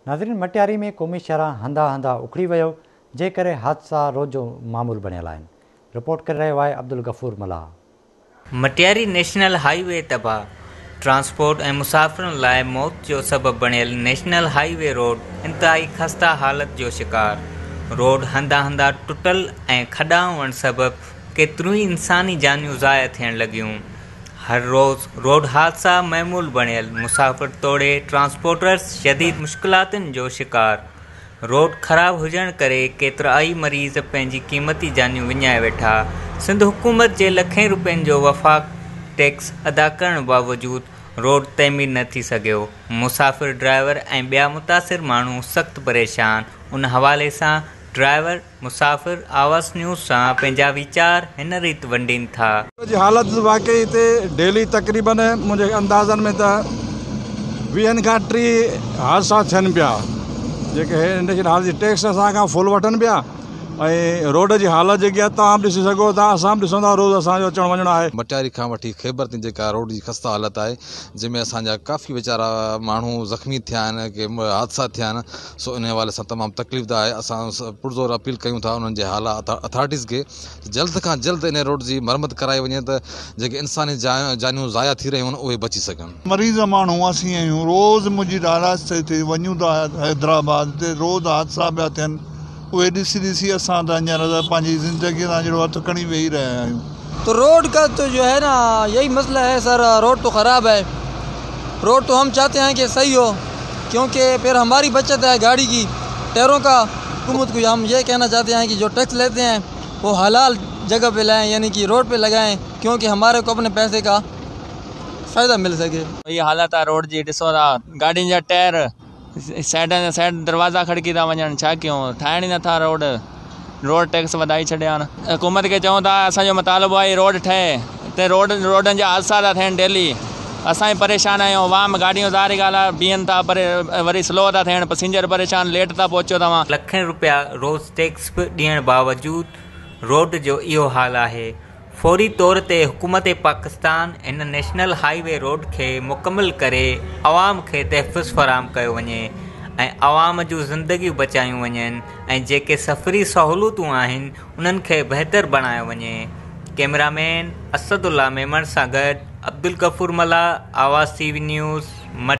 ناظرين مٽياري ۾ قومي شاهراهه هنڌان هنڌان اکڙي ويو جنهن ڪري حادثا روز جو معمول بڻيل آهن رپورٽ ڪري رهيو آهي عبدالغفور ملاح. مٽياري نيشنل هاء وي تباهه، ٽرانسپورٽ ۽ مسافرن لاء موت جو سبب بڻيل نيشنل هاء وي روڊ انتهائي خسته حالت جو شڪار، روڊ هنڌان هنڌان ٽٽل ۽ کڏا هئڻ سبب ڪيتريون ئي انساني جانيون ضايع ٿيڻ لڳيون، هر روز روڊ حادثا معمول بڻيل، مسافر توڙي ٽرانسپورٽرز شديد مشڪلاتن جو شڪار، روڊ خراب هجڻ ڪري ڪيترائي مريض پنهنجي قيمتي جانيون وڃائي ويٺا، سنڌ حڪومت جي لکين روپين جو وفاق ٽيڪس ادا ڪرڻ باوجود روڊ تعمير نه ٿي سگهيو، مسافر ڊرائيور ۽ ٻيا متاثر ماڻهو سخت پريشان، ان حوالي سان ڊرائيور، مسافر آواز نيوز سان پنهنجا ويچار هن ريت ونڊين ٿا. جي حالت واقعي هتي ڊيلي تقريبن منهنجي اندازن ۾ ته ويهن کان 30 حادثا ٿين پيا جيڪي هي انڊسٽريل هال جي ٽيڪس اسان کان فل وٺن پيا ۽ روڊ جي حالت جيڪي آهي توهان به ڏسي سگهو ٿا اسان به ڏسون ٿا روز اسان جو اچڻ وڃڻ آهي. مٽياري کان وٺي خيبر تائين جيڪا روڊ جي خسته حالت آهي جنهن ۾ اسان جا ڪافي ويچارا ماڻهو زخمي ٿيا آهن ڪي حادثا ٿيا آهن سو انهي حوالي سان تمام تڪليف ده آهي اسان پرزور اپيل ڪيون ٿا انهن جي اعليٰ اٿارٽيز کي ته جلد کان جلد انهي روڊ جي مرمت ڪرائي وڃي ته جيڪي انساني جانيون ضايع ٿي رهيون آهن اهي بچي سگهن. مريض ماڻهو اسين آهيون روز منهنجي راستي تي وڃون ٿا حيدرآباد تي روز حادثا پيا ٿين اهي ڏسي ڏسي اسان ته هينئر ته پنهنجي زندگي تان جهڙو هٿ کڻي ويهي رهيا آهيون. تو روڊ کا تو جو هي نا يهي مسئله هي سر روڊ تو خراب هي روڊ تو هم چاهتي هين ڪي صحيح هو ڪيونڪه پهر هماري بچت هي گاڙي ڪي ٽيرون ڪا حڪومت ڪو هم يه ڪهنا چاهتي هين ڪي جو ٽيڪس ليتي هين وو حلال جگهه پي لائين يعني ڪي روڊ پي لگائين ڪيونڪه هماري ڪو اپني پئسي ڪا فائده مل سگي. هي حالت آ روڊ جي ڏسو ٿا گاڏين جا ٽائر سائيڊن جا سائيڊ دروازا کڙڪي ٿا وڃن ڇا ڪيون ٺاهڻ ئي نٿا روڊ روڊ ٽيڪس وڌائي ڇڏيا آهن حڪومت کي چئون ٿا اسان جو مطالبو آهي روڊ ٺهي هتي روڊ روڊن جا حادثا ٿا ٿين ڊيلي اسان ئي پريشان آهيون عوام گاڏيون ظاهري ڳالهه آهي بيهن ٿا پر وري سلو ٿا ٿين پسينجر پريشان ليٽ ٿا پهچو توهان. لکين روپيا روز ٽيڪس به ڏيڻ باوجود روڊ جو اهو حال آهي فوري طور تي حڪومت پاڪستان هن نيشنل هاء وي روڊ کي مڪمل ڪري عوام کي تحفظ فراهم ڪيو وڃي ۽ عوام جون زندگيون بچايون وڃن ۽ جيڪي سفري سهولتون آهن انهن کي بهتر بڻايو وڃي ڪئميرا مين اسد الله ميمڻ سان گڏ عبدالغفور ملاح آواز ٽي وي نيوز مٽياري.